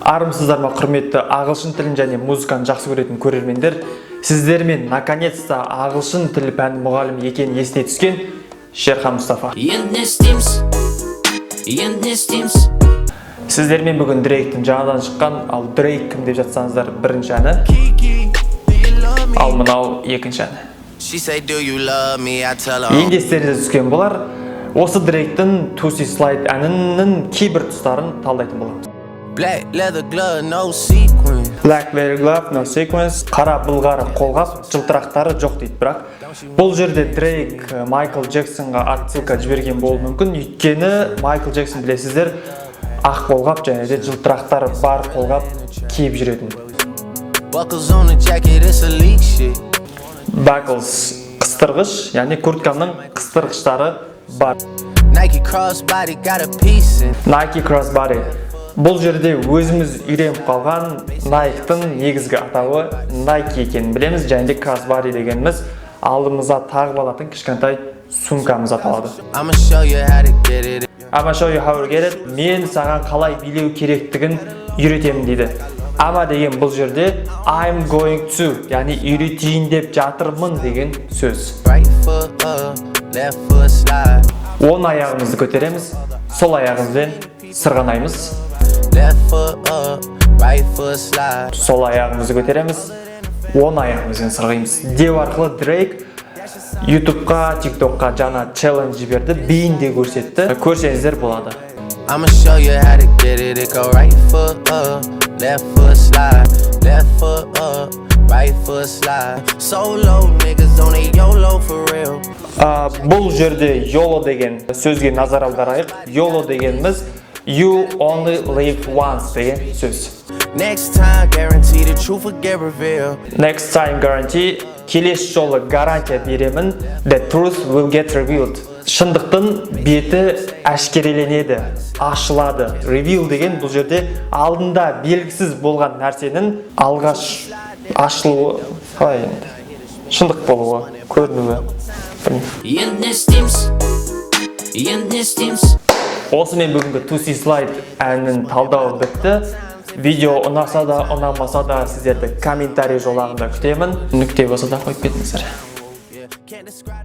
Армысыздар ма, құрметті ағылшын тілін және музыканы жақсы көретін көрермендер! Сіздермен наконец-то ағылшын тілі пәні мұғалімі екені есіне түскен Шерхан Мұстафа. Енді не істейміз? Енді не істейміз? Сіздермен бүгін Дрейктің жаңадан шыққан, ал Дрейк кім деп жатсаңыздар, бірінші әні, ал мынау екінші әні. She say, "Do you love me?" I tell her. Енді естеріңізге түскен болар, осы Дрейктің Toosie Slide әнінің кейбір тұстарын талдайтын боламыз. Black leather glove, no sequins. Black leather glove, no sequins. Қара былғары қолғап, жылтырақтары жоқ дейді. Бірақ бұл жерде Дрейк Майкл Джексонға отсылка жіберген болуы мүмкін, өйткені Майкл Джексон, білесіздер, ақ қолғап және де жылтырақтары бар қолғап киіп жүретін. Buckles on the jacket, it's elite shit. Buckles — қыстырғыш, яғни курткамның қыстырғыштары бар. Nike crossbody got a piece in. Nike crossbody. Бұл жерде өзіміз үйреніп қалған Nike-тың негізгі атауы Nike екенін білеміз және де crossbody дегеніміз алдымызға тағып алатын кішкентай сумкамыз аталады. I'ma show you how to get it. I'ma show you how to get it. Мен саған қалай билеу керектігін үйретемін дейді. I'ma деген бұл жерде I'm going to, яғни үйретейін деп жатырмын деген сөз. Right foot up, left foot slide. Оң аяғымызды көтереміз, сол аяғымызбен сырғанаймыз. Left foot up, right foot slide. Сол аяғымызды көтереміз, оң аяғымызбен сырғимыз деу арқылы Дрейк Ютубқа, Тиктокқа жаңа челлендж жіберді, биін де көрсетті, көрсеңіздер болады. I'ma show you how to get it. It go right foot up, left foot slide. Left foot up, right foot slide. Solo niggas on a YOLO for real. Бұл жерде YOLO деген сөзге назар аударайық. YOLO дегеніміз You only live once деген сөз. Next time, guarantee the truth will get revealed. Next time guarantee, келесі жолы гарантия беремін. The truth will get revealed. Шындықтың беті әшкереленеді, ашылады. Reveal деген бұл жерде алдында белгісіз болған нәрсенің алғаш ашылуы, қалай енді? Шындық болуы, көрінуі. Білмеймін. Енді не істейміз? Енді не істейміз? Осымен бүгінгі Toosie Slide әнінің талдауы бітті. Видео ұнаса да, ұнамаса да, сіздерді комментарий жолағында күтемін. Нүкте болса да қойып кетіңіздер. Can't describe